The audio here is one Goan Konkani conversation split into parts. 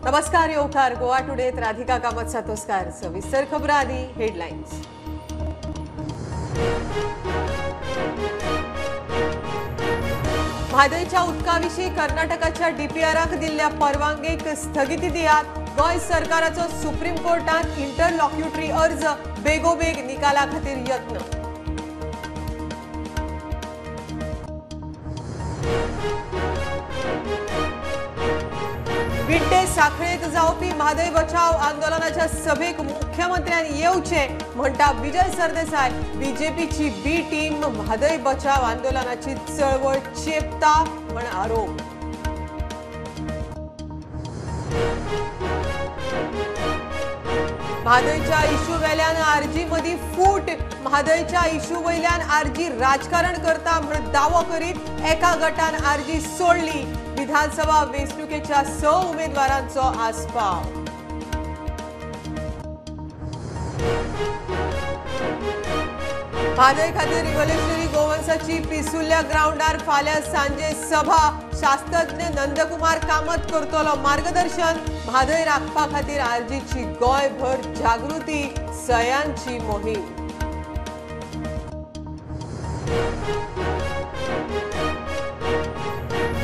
नमस्कार येवकार गोवा टुडेत राधिका कामत सातोस्कार। सविस्तर खबरां आदी हेडलायन्स। म्हादयच्या उदकाविशीं कर्नाटकाच्या डीपीआराक दिल्ल्या परवानगेक स्थगिती दियात। गोंय सरकाराचो सुप्रीम कोर्टात इंटरलॉक्युटरी अर्ज बेगोबेग निकाला खातीर यत्न। विड्डे साखळेत जावपी म्हादय बचाव आंदोलनाच्या सभेक मुख्यमंत्र्यान येवचे म्हणटा विजय सरदेसाय। बीजेपीची बी टीम म्हादय बचाव आंदोलनाची चळवळ चेपता म्हण आरोप। म्हादयच्या इश्यू वेल्यान आरजी मदीं फूट। म्हादयच्या इश्यू वयल्यान आरजी राजकारण करता म्हण दावो करीत एका गटान आरजी सोडली। विधानसभा वेंचणुकेच्या 6 उमेदवारांचो आस्पाव। म्हादय खातीर रिव्होल्युशनरी गोवन्साची पिसुल्ल्या ग्रावंडार फाल्यां सांजे सभा। शास्त्रज्ञ नंदकुमार कामत करतलो मार्गदर्शन। म्हादय राखपा खातीर आरजीची गोंयभर जागृती सयांची मोहीम।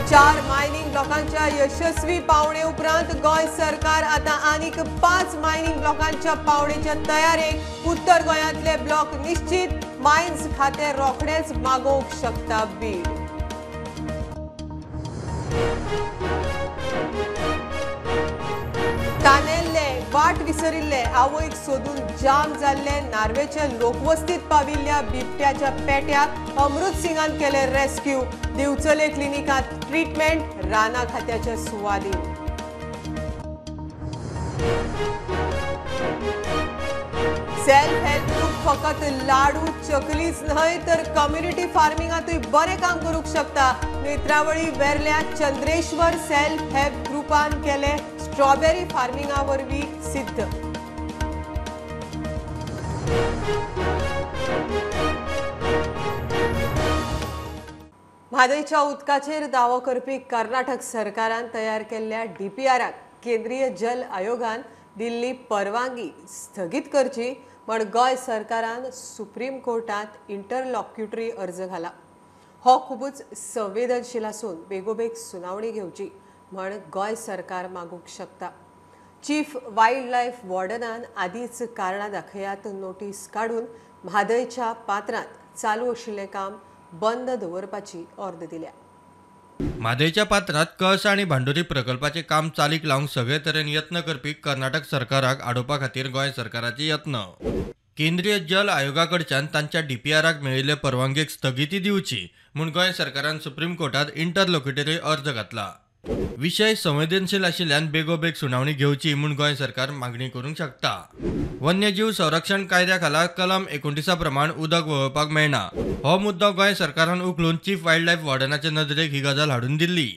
चार मायनिंग ब्लॉकांच्या यशस्वी पावणे उपरांत गोंय सरकार आता आनीक 5 मायनिंग ब्लॉकांच्या पावणेच्या तयारेक। उत्तर गोंयांतले ब्लॉक निश्चित। मायन्स खाते रोखडेच मागोवंक शकता बीड। तानेल्ले वाट विसरिल्ले आवयक सोदून जाम जाल्ले नार्वेचे लोकवस्तीत पाविल्ल्या बिबट्याच्या पेट्याक अमृत सिंगान केले रेस्क्यू। दिवचले क्लिनिकात ट्रीटमेंट राना खात्याच्या सुवादीन। सेल्फ हेल्प ग्रुप फकत लाडू चकलीच न्हय तर कम्युनिटी फार्मिंगातूय बरें काम करूंक शकता। नेत्रावळी वेर्ल्या चंद्रेश्वर सेल्फ हेल्प ग्रुपान केले स्ट्रॉबेरी फार्मिंगा वरवीं सिद्ध। म्हादयच्या उदकाचेर दावो करपी कर्नाटक सरकारान तयार केल्ल्या डीपीआराक केंद्रीय जल आयोगान दिल्ली परवानगी स्थगीत करची म्हण गोंय सरकारान सुप्रीम कोर्टात इंटरलॉक्युटरी अर्ज घाला। हो खुबूच संवेदनशील आसून बेगोबेग सुनावणी घेवची म्हण गोंय सरकार मागूंक शकता। चीफ वायल्ड लायफ वॉर्डनान आदींच कारणां दाखयात नोटीस काडून म्हादयच्या पात्रांत चालू आशिल्लें काम बंद दवरपाची ऑर्द दिल्या। म्हादयच्या पात्रांत कळसा आनी भांडुरी प्रकल्पाचे काम चालीक लावंक सगळे तरेन यत्न करपी कर्नाटक सरकाराक आडोवपा खातीर गोंय सरकाराचे यत्न। केंद्रीय जल आयोगा कडच्यान तांच्या डीपीआराक मेळिल्ले परवानगेक स्थगिती दिवची म्हूण गोंय सरकारान सुप्रीम कोर्टात इंटरलॉक्युटरी अर्ज घातला। विशय संवेदनशील आशिल्ल्यान बेगोबेग सुनावणी घेवची म्हूण गोंय सरकार मागणी करूंक शकता। वन्यजीव संरक्षण कायद्या खाला कलम 29 प्रमाण उदक व्हांवपाक मेळना हो मुद्दो गोंय सरकारान उखलून चीफ वायल्ड लायफ वॉर्डनाचे नदरेक ही गजाल हाडून दिल्ली।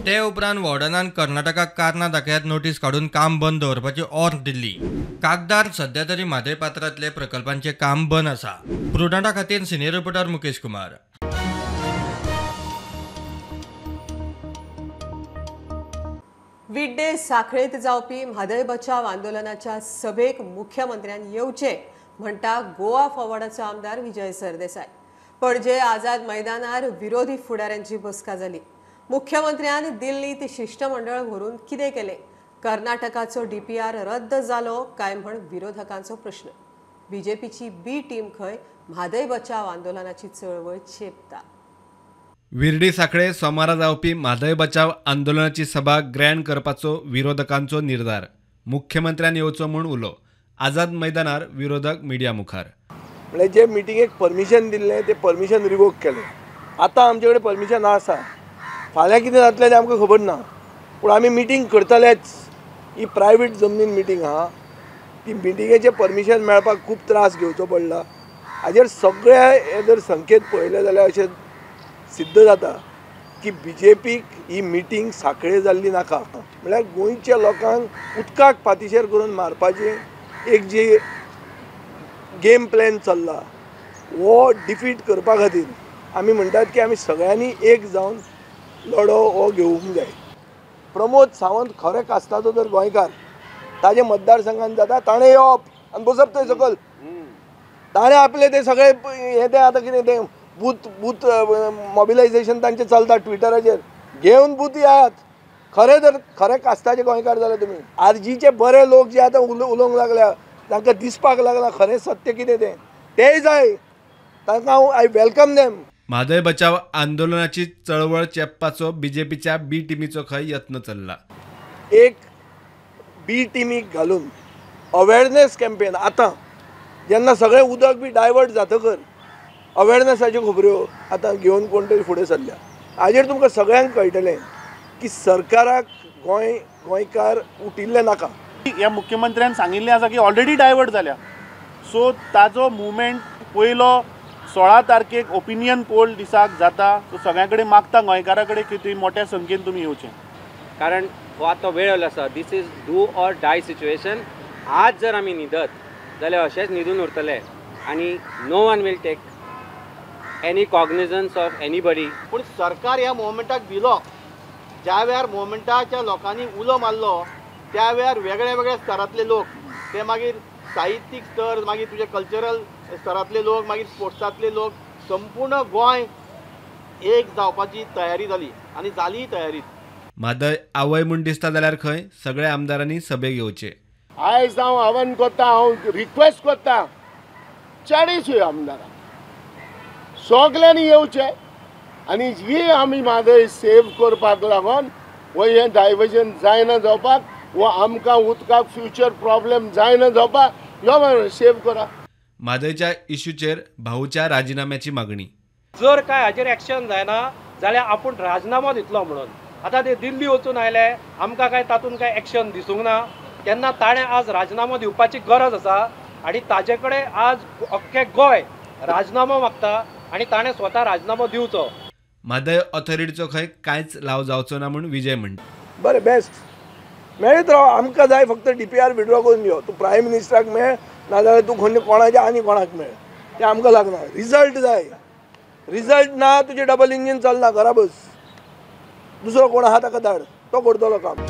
ते उपरांत वॉर्डनान कर्नाटकाक कारणां दाखयात नोटीस काडून काम बंद दवरपाची ऑर्द दिल्ली। कागदार सध्या तरी म्हादय पात्रांतले प्रकल्पांचे काम बंद आसा। प्रुडंटा खातीर सिनियर रिपोर्टर मुकेश कुमार। विड्डे साखळेत जावपी म्हादय बचाव आंदोलनाच्या सभेक मुख्यमंत्र्यान येवचे म्हणटा गोवा फॉरवर्डाचो आमदार विजय सरदेसाय। पणजे आझाद मैदानार विरोधी फुडाऱ्यांची बसका जाली। मुख्यमंत्र्यान दिल्लीत शिष्टमंडळ व्हरून कितें केलें, कर्नाटकाचो डीपीआर रद्द जालो काय म्हण विरोधकांचो प्रश्न। बीजेपीची बी टीम खंय म्हादय बचाव आंदोलनाची चळवळ चेपता। विर्डी साखळे सोमारा जावपी म्हादय बचाव आंदोलनाची सभा ग्रँड करपाचो विरोधकांचो निर्धार। मुख्यमंत्र्यान येवचो म्हूण उलो। आझाद मैदानार विरोधक मिडिया मुखार। म्हळ्यार जे मिटिंगेक परमिशन दिल्लें तें परमिशन रिवोक केलें। आतां आमचे कडेन परमिशन आसा, फाल्यां कितें जातलें तें आमकां खबर ना, पूण आमी मिटींग करतलेच। ही प्रायवेट जमनीन मिटींग आहा, ती मिटिंगेचें परमिशन मेळपाक खूब त्रास घेवचो पडला। हाजेर सगळे हे जर संकेत पळयले जाल्यार अशें सिद्ध जाता की बीजेपीक ही मिटींग साखळे जाल्ली नाका। म्हळ्यार गोंयच्या लोकांक उदकाक पातिशेर करून मारपाची एक जी गेम प्लॅन चल्ला हो डिफीट करपा खातीर आमी म्हणटात की आमी सगळ्यांनी एक जावन लढो हो घेवंक जाय। प्रमोद सावंत खरें कास्ताचो जर गोंयकार ताजे मतदारसंघान जाता ताणें येवप आनी बसप थंय सकयल, ताणें आपले ते सगळे हे ते आतां कितें तें बूथ बूथ मोबिलायजेशन तांचें चलता ट्विटराचेर घेवन बूथ येयात. खरें जर खरें कास्ताचे गोंयकार जाल्यार तुमी आरजीचे बरे लोक जे आतां उलोवंक लागल्या तांकां दिसपाक लागला खरें सत्य कितें तें, तेय जाय तांकां हांव I welcome them. Mhadei बचाव आंदोलनाची चळवळ चेपपाचो बीजेपीच्या बी टिमीचो खंय यत्न चल्ला. एक बी टिमीक घालून अवेरनेस कॅम्पेन आतां जेन्ना सगळें उदक बी डायवर्ट जातकर अवेरनेसाच्यो खबऱ्यो आतां घेवन कोण तरी फुडें सरल्या. हाजेर तुमकां सगळ्यांक कळटलें की सरकाराक गोंयकार उटिल्ले नाका. ह्या मुख्यमंत्र्यान सांगिल्लें आसा की ऑलरेडी डायवर्ट जाल्या, सो ताजो मुवमेंट पयलो 16 तारखेक ओपिनियन पोल दिसाक जाता. सो सगळ्यां कडेन मागता गोंयकारा कडेन की तुमी मोठ्या संख्येन तुमी येवचें, कारण हो आतां वेळ आयलो आसा. This is do or die situation. आज जर आमी न्हिदत जाल्यार अशेंच न्हिदून उरतले आनी no one will take any cognizance of anybody. पूण सरकार ह्या मुवमेंटाक भिलो. ज्या वेळार मुवमेंटाच्या लोकांनी उलो मारलो त्या वेळार वेगळ्या वेगळ्या स्तरांतले लोक, ते मागीर साहित्यीक स्तर, मागीर तुजे कल्चरल स्तरांतले लोक, मागीर स्पोर्ट्सांतले लोक, संपूर्ण गोंय एक जावपाची तयारी जाली आनी जाली तयारी. म्हादय आवय म्हूण दिसता जाल्यार खंय सगळ्या आमदारांनी सभेक येवचे. आयज हांव आव्हान करता, हांव रिक्वेस्ट करता 40 आमदारांक सगल्यांनी येवचे आनी ही आमी म्हादय सेव करपाक लागून वो हें डायवर्जन जायना जावपाक, वो आमकां उदकाक फ्युचर प्रॉब्लेम जायना जावपाक यो सेव करा. म्हादयच्या इश्यूचेर भाऊच्या राजिनाम्याची मागणी. जर काय हाजेर एक्शन जायना जाल्यार आपूण राजिनामो दितलो म्हणून आतां ते दिल्ली वचून आयले, आमकां काय तातूंत काय एक्शन दिसूंक ना, तेन्ना ताणें आज राजिनामो दिवपाची गरज आसा आनी ताजे कडेन आज अख्खें गोंय राजिनामो मागता आनी ताणें स्वता राजिनामो दिवचो. म्हादय ऑथॉरिटीचो खंय कांयच लाव जावचो ना म्हूण विजय म्हणटा. बरें बेस्ट मेळत राव, आमकां जाय फक्त DPR withdraw करून यो. तूं प्रायम मिनिस्टराक मेळ नाजाल्यार तूं खंय कोणाच्या आनी कोणाक मेळ, तें आमकां लागना. रिजल्ट जाय, रिजल्ट ना तुजें डबल इंजीन चलना, घरा बस. दुसरो कोण आहा ताका धाड, तो करतलो काम.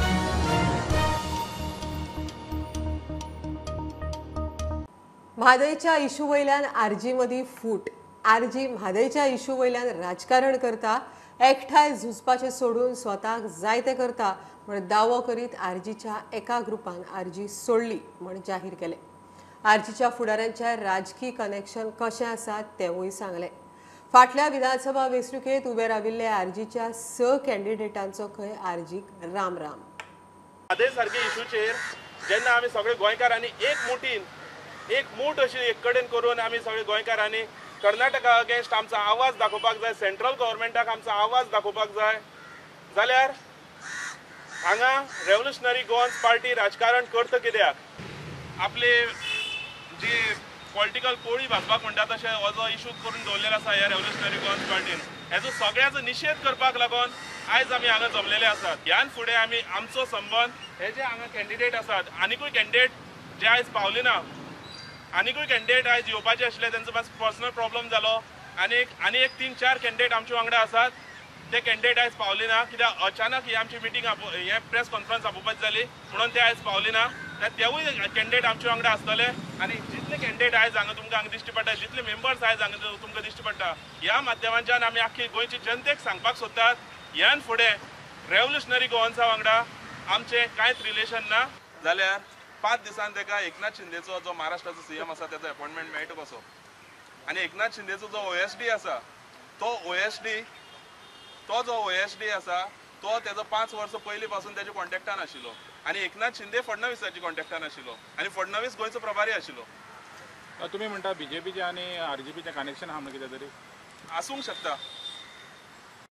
म्हादयच्या इशू वयल्यान आरजी मदीं फूट. आरजी म्हादयच्या इशू वयल्यान राजकारण करता, एकठांय झुजपाचें सोडून स्वताक जाय तें करता म्हण दावो करीत आरजीच्या एका ग्रुपान आरजी सोडली म्हण जाहीर केलें. आरजीच्या फुडाऱ्यांच्या राजकी कनेक्शन कशें आसा तेंवूय सांगलें. फाटल्या विधानसभा वेंचणुकेंत उबे राविल्ले आरजीच्या 6 कॅन्डिडेटांचो खंय आरजीक राम राम. म्हादय सारके इशूचेर जेन्ना आमी सगळे गोंयकारांनी एक मुठीन एक मूठ अशी एक कडेन करून आमी सगळे गोंयकारांनी कर्नाटका अगेन्स्ट आमचो आवाज दाखोवपाक जाय, सेंट्रल गव्हर्मेंटाक आमचो आवाज दाखोवपाक जाय, जाल्यार हांगा रेव्होल्युशनरी गोवन्स पार्टी राजकारण करता कित्याक? आपली जी पॉलिटिकल पोळी भाजपाक म्हणटा तशें हो जो इशू करून दवरलेलो आसा ह्या रेव्होल्युशनरी गोवन्स पार्टीन, हेजो सगळ्याचो निशेध करपाक लागून आयज आमी हांगा जमलेले आसात. ह्यान फुडें आमी आमचो संबंद हे जे हांगा कॅन्डिडेट आसात, आनिकूय कॅन्डिडेट जे आयज पावले ना, आनिकूय कॅन्डिडेट आयज येवपाचे आशिल्ले, तेंचो मातसो पर्सनल प्रॉब्लम जालो, आनी एक 3-4 कॅन्डिडेट आमचे वांगडा आसात, ते कॅन्डिडेट आयज पावले ना कित्याक अचानक ही आमची मिटींग हे प्रेस कॉन्फरन्स आपोवपाची जाली म्हणून ते आयज पावले ना. तेवूय कॅन्डिडेट आमचे वांगडा आसतले आनी जितले कॅन्डिडेट आयज हांगा तुमकां हांगा दिश्टी पडटा, जितले मेंबर्स आयज हांगा तुमकां दिश्टी पडटा, ह्या माध्यमांच्यान आमी आख्खी गोंयची जनतेक सांगपाक सोदतात ह्यान फुडें रेव्होल्युशनरी गोवन्सा वांगडा आमचें कांयच रिलेशन ना. जाल्यार 5 दिसान ताका एकनाथ शिंदेचो जो महाराष्ट्राचो CM आसा तेजो अपॉयंटमेंट मेळटा कसो, आनी एकनाथ शिंदेचो जो OSD आसा तो OSD तो जो OSD आसा तो तेजो 5 वर्सां पयलीं पासून तेज्या कॉन्टेक्टान आशिल्लो आनी एकनाथ शिंदे फडणवीसाच्या कॉन्टेक्टान आशिल्लो आनी फडणवीस गोंयचो प्रभारी आशिल्लो. तुमी म्हणटा बीजेपीचें आनी आरजीपीचें कनेक्शन आहा म्हणून कितें तरी आसूंक शकता.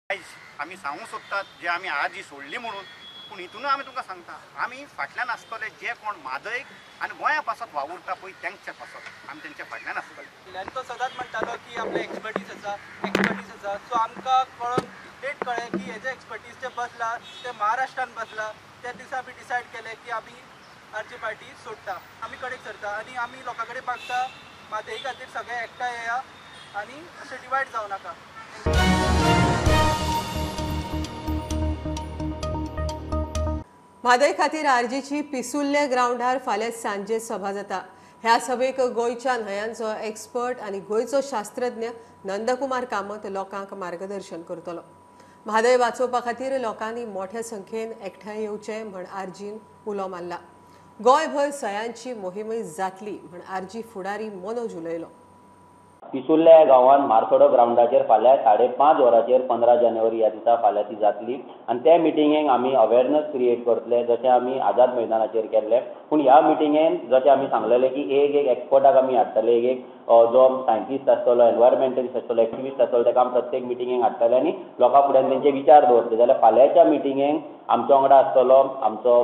आयज आमी सांगूंक सोदतात जे आमी आरजी सोडली म्हणून, पूण हितून आमी तुमकां सांगता आमी फाटल्यान आसतले जे कोण म्हादयक आनी गोंया पासत वावुरता पळय तेंच्या पासत आमी तेंच्या फाटल्यान आसतले. आनी तो सदांच म्हणटालो की आपले एक्सपर्टीज आसा, एक्सपर्टीज आसा. सो आमकां कळोन लेट कळ्ळें की हेजे एक्सपर्टीज जे बसला ते महाराष्ट्रान बसला. त्या दिसा आमी डिसायड केलें की आमी आरजी पार्टी सोडटा, आमी कडेक सरता आनी आमी लोकां कडेन मागता म्हादय खातीर सगळे एकठांय येया आनी अशें डिवायड जावं नाका. म्हादय खातीर आरजीची पिसुल्ले ग्रावंडार फाल्यां सांजे सभा जाता. ह्या सभेक गोंयच्या न्हंयांचो एक्सपर्ट आनी गोंयचो शास्त्रज्ञ नंदकुमार कामत लोकांक मार्गदर्शन करतलो. म्हादय वाचोवपा खातीर लोकांनी मोठ्या संख्येन एकठांय येवचें म्हण आरजीन उलो मारला. गोंयभर सयांची मोहीमय जातली म्हण आरजी फुडारी मनोज उलयलो. पिसुर्ल्या गांवांत मारसोडो ग्रावंडाचेर फाल्यां 5:30 वरांचेर 15 जानेवारी ह्या दिसा फाल्यां ती जातली आनी त्या मिटिंगेक आमी अवेरनस क्रिएट करतले, जशें आमी आझाद मैदानाचेर केल्लें. पूण ह्या मिटिंगेन जशें आमी सांगलेलें की एक एक एक्सपर्टाक आमी हाडटले, एक एक जो सायंटिस्ट आसतलो, एनवायरमेंटलिस्ट आसतलो, एक्टिविस्ट आसतलो, ताका आमी प्रत्येक मिटिंगेक हाडटले आनी लोकां फुड्यान तेंचे विचार दवरतले. जाल्यार फाल्यांच्या मिटिंगेक आमच्या वांगडा आसतलो आमचो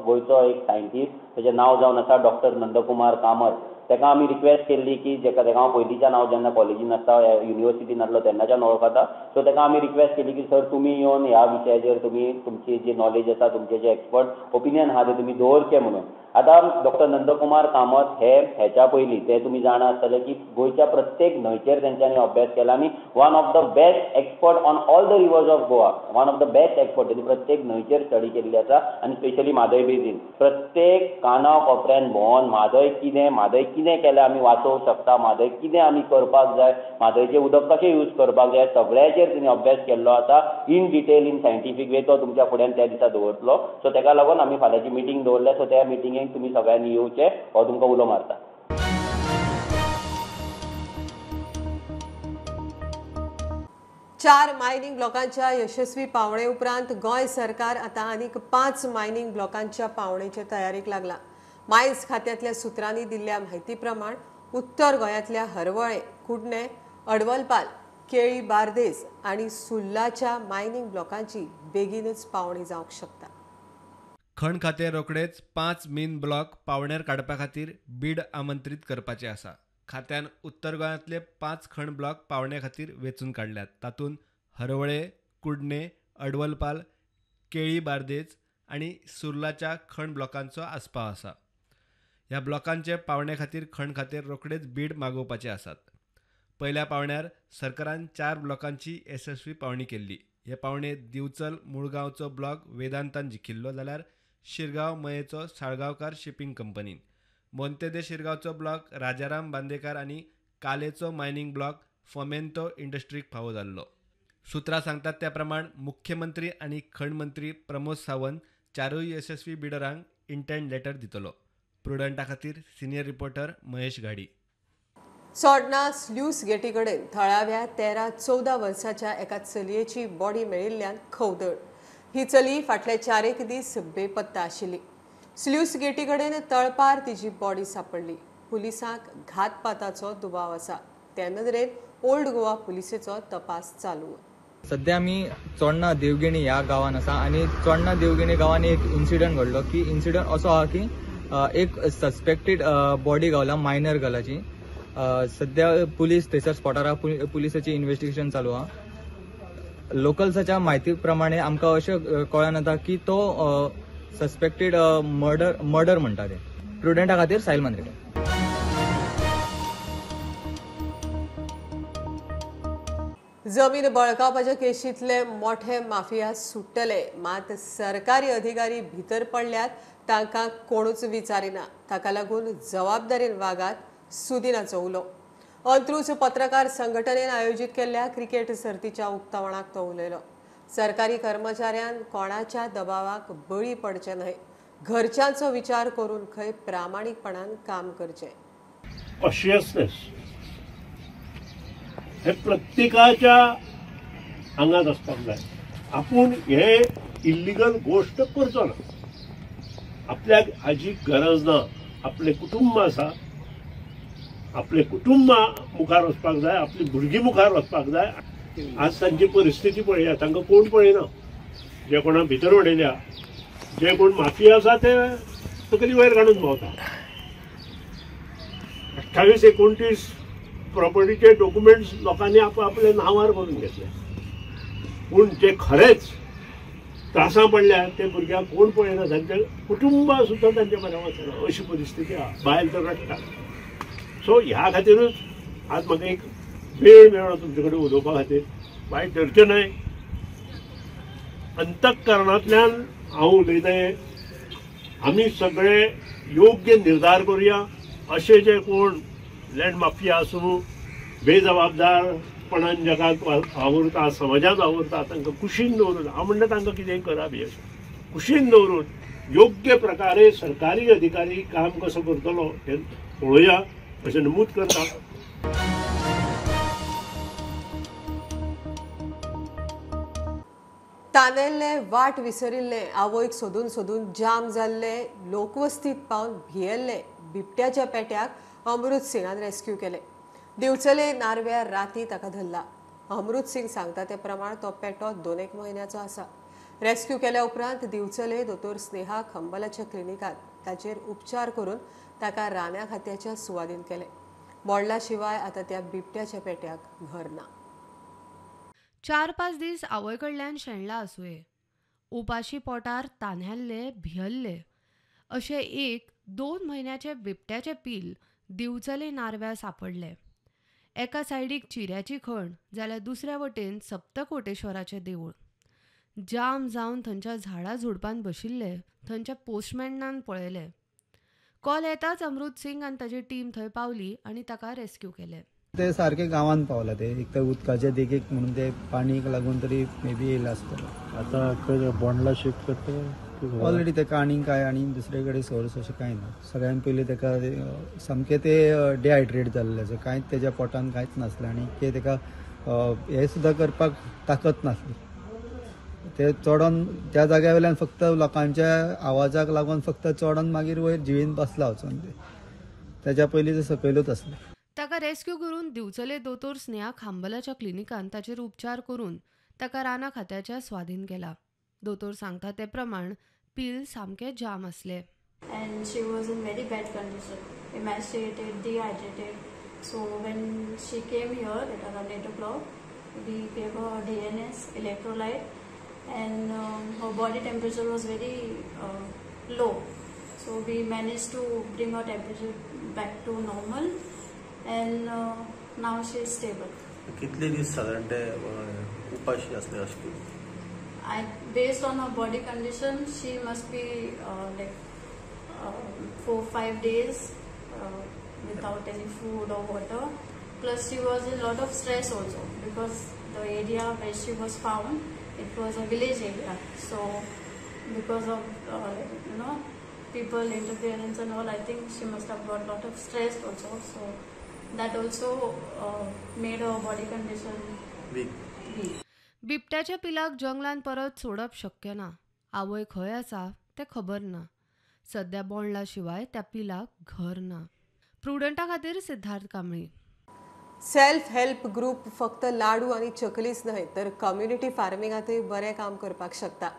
गोंयचो एक सायंटिस्ट, तेजें नांव जावन आसा डॉक्टर नंदकुमार कामत. ताका आमी रिक्वेस्ट केल्ली की जेका ताका हांव पयलींच्यान हांव जेन्ना कॉलेजीन आसता, युनिवर्सिटीन आसलो तेन्नाच्यान वळखता. सो ताका आमी रिक्वेस्ट केली की सर तुमी येवन ह्या विशयाचेर तुमी तुमची जी नॉलेज आसा, तुमचे जे एक्सपर्ट ओपिनियन आहा ते तुमी दवरचे म्हणून. आतां डॉक्टर नंदकुमार कामत हे हेच्या पयलीं ते तुमी जाणा आसतले की गोंयच्या प्रत्येक न्हंयचेर तेंच्यांनी अभ्यास केला आनी one of the best expert on all the rivers of Goa, one of the best expert. तेणी प्रत्येक न्हंयचेर स्टडी केल्ली आसा आनी स्पेशली म्हादय बेजीन प्रत्येक काना कोपऱ्यान भोंवन म्हादय कितें केल्यार आमी वाचोवंक शकता, म्हादय कितें आमी करपाक जाय, म्हादयचें उदक कशें यूज करपाक जाय, सगळ्याचेर तेणी अभ्यास केल्लो आसा in detail, in scientific way. तो तुमच्या फुड्यान त्या दिसा दवरतलो. सो ताका लागून आमी फाल्यांची मिटींग दवरल्या. सो त्या मिटिंगेक तुमी सगळ्यांनी येवचें हो तुमकां उलो मारता. चार मायनिंग ब्लॉकांच्या यशस्वी पावणे उपरांत गोंय सरकार आतां आनीक 5 मायनिंग ब्लॉकांच्या पावणेचे तयारेक लागला. मायन्स खात्यांतल्या सुत्रांनी दिल्ल्या म्हायती प्रमाण उत्तर गोंयांतल्या हरवळे, कुडणे, अडवलपाल, केळी, बार्देस आनी सुर्लाच्या मायनिंग ब्लॉकांची बेगीनच पावणी जावंक शकता. खण खातें रोखडेच 5 मेन ब्लॉक पावणेर काडपा खातीर बीड आमंत्रीत करपाचें आसा. खात्यान उत्तर गोंयांतले 5 खण ब्लॉक पावणे खातीर वेंचून काडल्यात. तातूंत हरवळे, कुडणे, अडवलपाल, केळी, बार्देज आनी सुर्लाच्या खण ब्लॉकांचो आस्पाव आसा. ह्या ब्लॉकांचे पावणे खातीर खण खातें रोखडेच बीड मागोवपाचे आसात. पयल्या पावण्यार सरकारान 4 ब्लॉकांची येसस्वी पावणी केल्ली. हे पावणे दिवचल मुळगांवचो ब्लॉक वेदांतान जिखिल्लो, जाल्यार शिरगांव मयेचो साळगांवकार शिपींग कंपनीन, मोंतेदे शिरगांवचो ब्लॉक राजाराम बांदेकार आनी कालेचो मायनिंग ब्लॉक फोमेंतो इंडस्ट्रीक फावो जाल्लो. सुत्रां सांगतात त्या प्रमाण मुख्यमंत्री आनी खण मंत्री प्रमोद सावंत 4 यशस्वी बिडरांक इंटेंट लेटर दितलो. प्रुडंटा खातीर सिनियर रिपोर्टर महेश घाडी. चोडणा स्ल्यूस गेटी कडेन थळाव्या 13-14 वर्साच्या एका चलयेची बॉडी मेळिल्ल्यान खवदळ. ही चली फाटले 4 दीस बेपत्ता आशिल्ली. स्ल्यूस गेटी कडेन तळपार तिची बॉडी सापडली. पुलिसांक घातपाताचो दुबाव आसा. त्या नदरेन ओल्ड गोवा पुलिसेचो तपास चालू. सध्या आमी चोडणा देवगिणी ह्या गांवान आसा आनी चोडणा देवगिणी गांवान एक इन्सिडंट घडलो की इन्सिडंट असो आहा की एक सस्पेक्टेड बॉडी गावला मायनर गर्लाची. सध्या पुलीस थंयसर स्पॉटार आहा, पुलिसाची इन्व्हेस्टिगेशन चालू आहा. लोकल्साच्या म्हायती प्रमाणे आमकां अशें कळोन येता की तो सस्पेक्टेड मर्डर म्हणटा ते. प्रुडंटा खातीर साहिल मांद्रेकर. जमीन बळकावपाच्या केशींतले मोठे माफिया सुट्टले, मात सरकारी अधिकारी भितर पडल्यात तांकां कोणूच विचारिना. ताका लागून जबाबदारीन वागात, सुदिनाचो उलो. अंत्रुज पत्रकार संघटनेन आयोजीत केल्ल्या क्रिकेट सर्तीच्या उक्तावणाक तो उलयलो. सरकारी कर्मचाऱ्यान कोणाच्या दबावाक बळी पडचे न्हय, घरच्यांचो विचार करून खंय प्रामाणीकपणान काम करचें. कॉशियसनेस हे प्रत्येकाच्या आंगात आसपाक जाय. आपूण हे इल्लिगल गोश्ट करचो ना, आपल्याक हाजी गरज ना. आपलें कुटुंब आसा, आपलें कुटुंब मुखार वचपाक जाय, आपली भुरगीं मुखार वचपाक जाय. आज तांची परिस्थिती पळया, तांकां कोण पळयना. जे कोणा भितर उडयल्या, जे कोण माफिया आसा ते तकली वयर काडून भोंवता. 28-29 प्रॉपर्टीचे डॉक्युमेंट्स लोकांनी आपल्या नांवार करून घेतले, पूण जे खरेंच त्रासां पडल्या ते भुरग्यांक कोण पळयना, तांचे कुटुंबां सुद्दां तांचे बरें वचना अशी परिस्थिती आहा. बायल तर रडटा. सो ह्या खातीरूच आज म्हाका एक वेळ मेळ्ळो तुमचे कडेन उलोवपा खातीर. वायट धरचें न्हय, अंतःकरणांतल्यान हांव उलयता. आमी सगळे योग्य निर्धार करुया. अशे जे कोण लँड माफिया आसूं, बेजबाबदारपणान जगांत वावुरता, समाजांत वावुरता, तांकां कुशीन दवरून, हांव म्हणटा तांकां कितेंय करा बी अशें कुशीन दवरून योग्य प्रकारे सरकारी अधिकारी काम कसो करतलो हें पळोवया अशें नमूद करता. तानेल्ले, वाट विसरिल्ले, आवयक सोदून सोदून जाम जाल्ले, लोकवस्तीत पावन भियेल्ले बिबट्याच्या पेट्याक अमृत सिंगान रेस्क्यू केले. दिवचले नार्व्या राती ताका धरला. अमृत सिंग सांगता ते प्रमाण तो पेटो 2-1 म्हयन्याचो आसा. रेस्क्यू केल्या उपरांत दिवचले दोतोर स्नेहा खंबलाच्या क्लिनिकात ताचेर उपचार करून ताका राना खात्याच्या सुवादीन केले. बोंडला शिवाय आतां त्या बिबट्याच्या पेट्याक घर ना. 4-5 दीस आवय कडल्यान शेणला आसुये. उपाशी पोटार तान्हेल्ले, भियल्ले अशें एक 2 म्हयन्याचे बिबट्याचे पील दिवचले नार्व्या सापडले. एका सायडीक चिऱ्याची खण जाल्यार दुसऱ्या वटेन सप्तकोटेश्वराचें देवूळ. जाम जावन थंयच्या झाडां झुडपान बशिल्ले थंयच्या पोस्टमॅनान पळयले. कॉल येताच अमृत सिंग आनी ताची टीम थंय पावली आनी ताका रेस्क्यू केले. ते सारखे गांवांत पावला ते एक तर उदकाच्या देगेक म्हणून ते पाणीक लागून तरी मे बी येयला आसतलो. आतां खंय बोंडला शिफ्ट करता ऑलरेडी तेका आनी काय आनी दुसरे कडेन सोर्स अशें कांय ना. सगळ्यान पयलीं तेका सामकें ते डिहायड्रेट जाल्लें आसा, कांयच तेज्या पोटान कांयच नासलें आनी ते तेका हें सुद्दां करपाक ताकत नासली. ते चडोन त्या जाग्या वयल्यान फक्त लोकांच्या आवाजाक लागून फक्त चडोन मागीर वयर जिवीन बसला वचोन ते तेज्या पयलीं ते सकयलूच आसलें. ताका रेस्क्यू करून दिवचले दोतोर स्नेहा खांबलाच्या क्लिनिकान ताचेर उपचार करून ताका राना खात्याच्या स्वाधीन केला. दोतोर सांगता ते प्रमाण पील सामकें जाम आसले. And she was in very bad condition, emaciated, dehydrated. So when she came here at around 8 o'clock, we gave her DNS, electrolyte, and her body temperature was very low. So we managed to bring her temperature back to normal, and now she is stable. कितले दीस साधारण ते उपाशी असले अशें? Based on her body condition, she must be like 4-5 days without any food or water. Plus she was in lot of stress also because the area where she was found, it was a village area. So because of you know, people interference and all, I think she must have got lot of stress also. So that also made her body condition weak. बिबट्याच्या पिलाक जंगलान परत सोडप शक्य ना. आवय खंय आसा तें खबर ना. सद्या बोंडला शिवाय त्या पिलाक घर ना. प्रुडंटा खातीर Siddharth Kambli. Self help group फक्त लाडू आनी चकलीच न्हय तर कम्युनिटी फार्मिंगांतूय बरें काम करपाक शकता.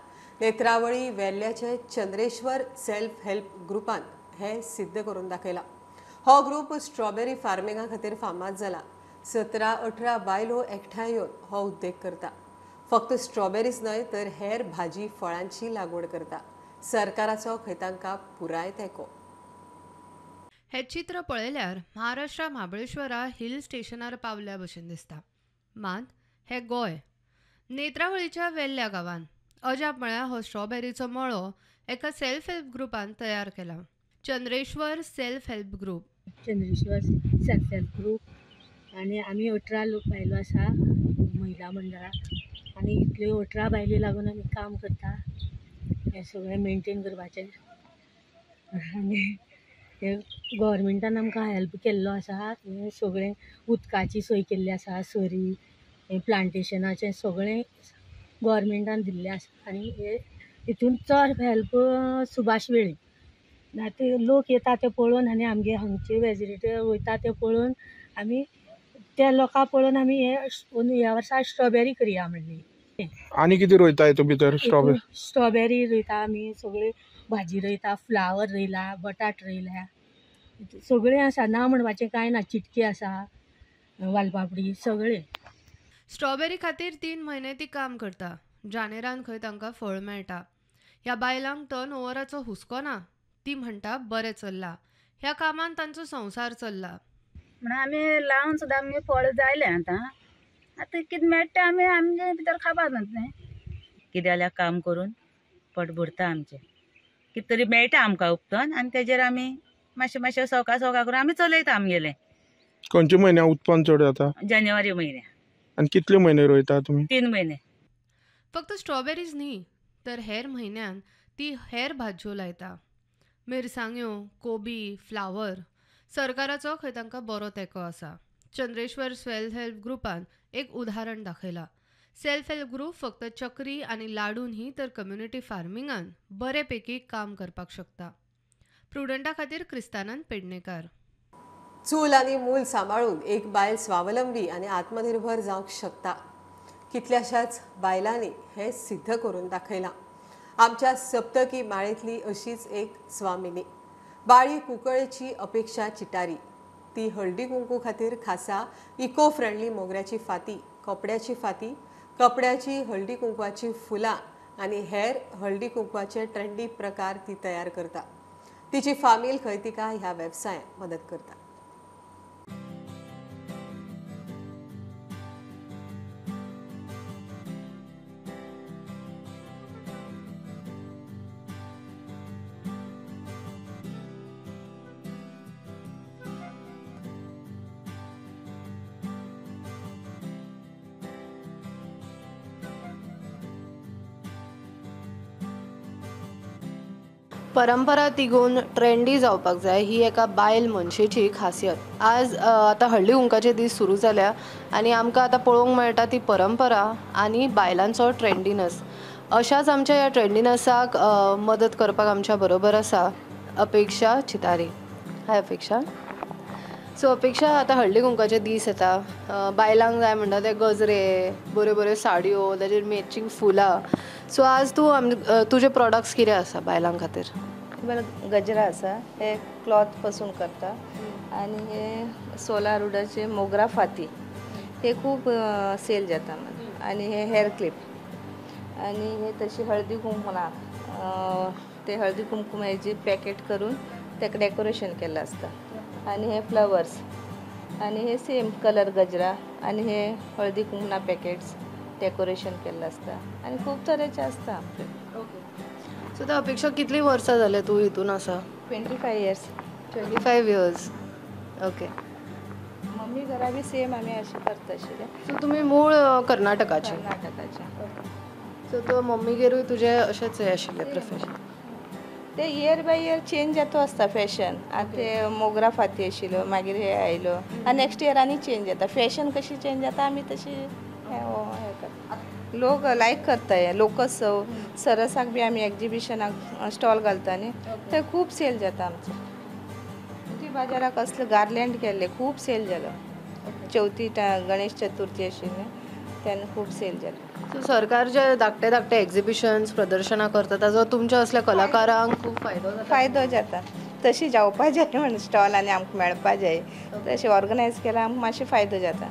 नेत्रावळी वेल्ल्याचे चंद्रेश्वर सेल्फ हेल्प ग्रुपान हें सिद्ध करून दाखयलां. हो ग्रुप स्ट्रॉबेरी फार्मिंगा खातीर फामाद जाला. 17-18 बायलो एकठांय येवन हो उद्देग करता. फक्त स्ट्रॉबेरीच न्हय तर हेर भाजी फळांची लागवड करता. सरकाराचो खंय तांकां पुराय तेंको. हे चित्र पळयल्यार महाराष्ट्रा महाबळेश्वरा हिल स्टेशनार पावल्या भशेन दिसता. मात हे गोंय नेत्रावळीच्या वेल्ल्या गांवान अजाप म्हळ्यार हो स्ट्रॉबेरीचो मळो एका सेल्फ हेल्प ग्रुपान तयार केला. Chandreshwar self help group. Chandreshwar self help group आनी आमी 18 लोक बायलो आसा महिला मंडळाक आनी इतल्यो 18 बायलो लागून आमी काम करता. हें सगळें मेनटेन करपाचें आनी हें गव्हर्मेंटान आमकां हेल्प केल्लो आसा. हें सगळें उदकाची सोय केल्ली आसा, सरी हें प्लांटेशनाचें सगळें गव्हर्मेंटान दिल्लें आसा. आनी हे हितून चड हेल्प सुभाष वेळीप. आतां लोक येता ते पळोवन आनी आमगे हांगचे वेजिटेबल वयता ते पळोवन आमी त्या लोकां पळोवन आमी हे ह्या वर्सा स्ट्रॉबेरी करया म्हणली. आनी कितें रोयता हितून भितर? स्ट्रॉबेरी स्ट्रॉबेरी रोयता आमी, सगळे भाजी रोयता, फ्लावर रोयला, बटाट रोयल्या, सगळें आसा. ना म्हणपाचें कांय ना. चिटकी आसा, वालपापडी, सगळें. स्ट्रॉबेरी खातीर 3 म्हयने ती काम करता. जानेरान खंय तांकां फळ मेळटा. ह्या बायलांक टर्न ओवराचो हुस्को ना. ती म्हणटा बरें चल्ला ह्या कामान तांचो संवसार चल्ला. म्हणून आमी लावन सुद्दां आमगे फळ जायलें. आतां आतां कितें मेळटा आमी आमगे भितर खावपा न्हू. कितें जाल्यार काम करून पोट भरता आमचें. कितें तरी मेळटा आमकां उपतन आनी तेजेर आमी मातशें मातशें सवका सवका करून आमी चलयता आमगेलें. खंयच्या म्हयन्याक उत्पन्न चड जाता? जानेवारी म्हयन्या. आनी कितले म्हयने रोयता तुमी? 3 म्हयने. फक्त स्ट्रॉबेरीज न्ही तर हेर म्हयन्यान ती हेर भाजयो लायता. मिरसांग्यो, कोबी, फ्लावर. सरकाराचो खंय तांकां बरो तेंको आसा. चंद्रेश्वर सेल्फ हेल्प ग्रुपान एक उदाहरण दाखयलां. सेल्फ हेल्प ग्रुप फक्त चक्री आनी लाडू न्ही तर कम्युनिटी फार्मिंगान बरे पैकी काम करपाक शकता. प्रुडंटा खातीर क्रिस्तानंद पेडणेकार. चूल आनी मूल सांबाळून एक बायल स्वावलंबी आनी आत्मनिर्भर जावंक शकता. कितल्याशाच बायलांनी हें सिद्ध करून दाखयलां. आमच्या सप्तकी माळेंतली अशीच एक स्वामिनी बाळी कुंकळेची अपेक्षा चिटारी. ती हळदी कुंकू खातीर खासा इको फ्रेंडली मोगऱ्याची फाती, कपड्याची फाती, कपड्याची हळदी कुंकवाची फुलां आनी हेर हळदी कुंकवाचे ट्रेंडी प्रकार ती तयार करता. तिची फामील खंय तिका ह्या वेवसायांत मदत करता. परंपरा तिगोवन ट्रेंडी जावपाक जाय ही एका बायल मनशेची खासियत. आज आतां हळदी कुंकाचे दीस सुरू जाल्या आनी आमकां आतां पळोवंक मेळटा ती परंपरा आनी बायलांचो ट्रेंडीनस. अशाच आमच्या ह्या ट्रेंडीनसाक मदत करपाक आमच्या बरोबर आसा अपेक्षा चितारी. हाय अपेक्षा. सो अपेक्षा, आतां हळदी कुंकाचे दीस येता, बायलांक जाय म्हणटा ते गजरे, बऱ्यो बऱ्यो साडयो, ताजेर मॅचींग फुलां. सो आज तूं तुजे प्रोडक्ट्स कितें आसा बायलां खातीर? गजरा आसा, हे क्लॉथ पासून करता आनी हे सोलार उडाचे मोगरा फाती, हे खूब सेल जाता आनी हे हेअर क्लिप आनी हे तशी हळदी कुंकुमा, ते हळदी कुंकुमाची पॅकेट करून ताका डेकोरेशन केल्लें आसता आनी हे फ्लावर्स आनी हे सेम कलर गजरा आनी हे हळदी कुंकुमा पॅकेट्स डेकोरेशन केल्लें आसता आनी खूब तरेचे आसता आमचे. ओके. सो त्या अपेक्षा कितली वर्सां जाले तूं हितून आसा? 25 years. 25 years. Okay. Mummy घरा बी सेम आमी अशें करता आशिल्ले. सो तुमी मूळ कर्नाटकाचे? कर्नाटकाचे. सो तो मम्मीगेरूय तुजें अशेंच हें आशिल्लें प्रोफेशन? ते इयर बाय इयर चेंज जाता आसता फॅशन. आतां ते मोगरा फाती आशिल्ल्यो, मागीर हे आयल्यो आनी नेक्स्ट इयर आनी चेंज जाता. फॅशन कशी चेंज जाता आमी तशी हें करता. लोक लायक करता हे लोकोत्सव सरसाक बी आमी एग्जिबिशनाक स्टॉल घालता न्ही, थंय खूब सेल जाता आमचो. बाजाराक असले गार्लँड केल्ले खूब सेल जालो. चवथी गणेश चतुर्थी आशिल्ली तेन्ना खूब सेल जालो. सो सरकार जे धाकटे धाकटे एग्जिबिशन्स प्रदर्शनां करता ताजो तुमच्या असल्या कलाकारांक खूब फायदो जाता? फायदो जाता. तशी जावपा जाय म्हण स्टॉल आनी आमकां मेळपा जाय, तशें ऑर्गनायज केल्यार आमकां मातशें फायदो जाता.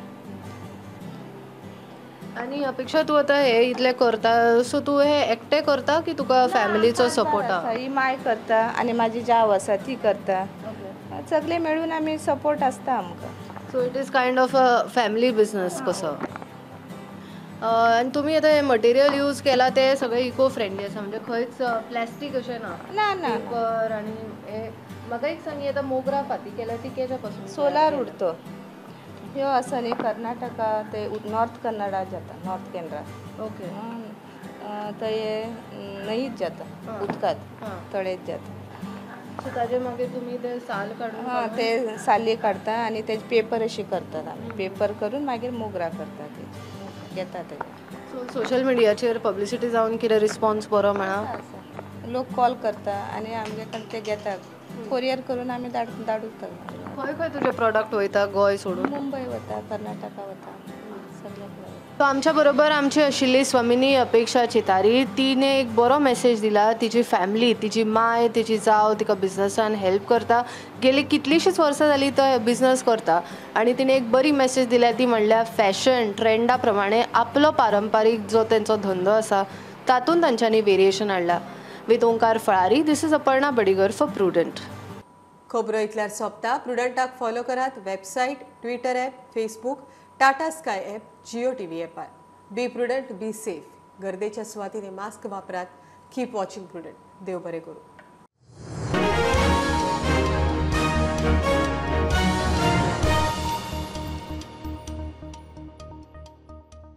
आनी अपेक्षा, तूं आतां हे इतलें करता, सो तूं हे एकटें करता की तुका फॅमिलीचो सपोर्ट आसा? ही माय करता आनी म्हाजी जाव आसा ती करता, सगळे मेळून आमी सपोर्ट आसता आमकां. So it is kind of a family business कसो. आनी तुमी आतां हें मटेरियल यूज केलां तें सगळें इको फ्रेंडली आसा, म्हणजे खंयच प्लास्टीक अशें ना? ना ना. पेपर आनी हे. म्हाका एक सांग, आतां मोगरा फाती केल्या ती केच्या पासून? सोलार उडतो ह्यो आसा न्ही कर्नाटका, ते नॉर्थ कन्नडा जाता, नॉर्थ केनरा. ओके. थंय न्हंयीत जाता, उदकांत तळेत जाता. सो ताजे मागीर तुमी ते साल काडून? हां, ते साली काडटा आनी तेजे पेपर अशे करतात आमी. पेपर करून मागीर मोगरा करतात, तेजे घेता तेजे. सो सोशल मिडियाचेर पब्लिसिटी जावन कितें रिस्पॉन्स बरो मेळ्ळा? लोक कॉल करता आनी आमगे कडेन ते घेतात, कोरियर करून आमी धाडूता. खंय खंय तुजे प्रोडक्ट वयता गोंय सोडून? मुंबय वता, कर्नाटका वता, सगळे. सो आमच्या बरोबर आमची आशिल्ली स्वामिनी अपेक्षा चितारी. तिणे एक बरो मेसेज दिला. तिची फॅमिली, तिची माय, तिची जाव तिका बिजनसान हेल्प करता. गेली कितलीशींच वर्सां जाली तो बिजनस करता आनी तिणें एक बरी मेसेज दिल्या, ती म्हणल्यार फॅशन ट्रेंडा प्रमाणे आपलो पारंपारीक जो तेंचो धंदो आसा तातूंत तांच्यांनी वेरिएशन हाडला. With Omkar Falari, this is Aparna Badigar for Prudent. खबरो इतल्यार सोंपता. प्रुडंटाक फॉलो करात website, Twitter app, Facebook, Tata Sky app, Jio TV ॲपार. Be prudent, be safe. गर्देच्या सुवातींनी मास्क वापरात. Keep watching Prudent. देव बरें करूं.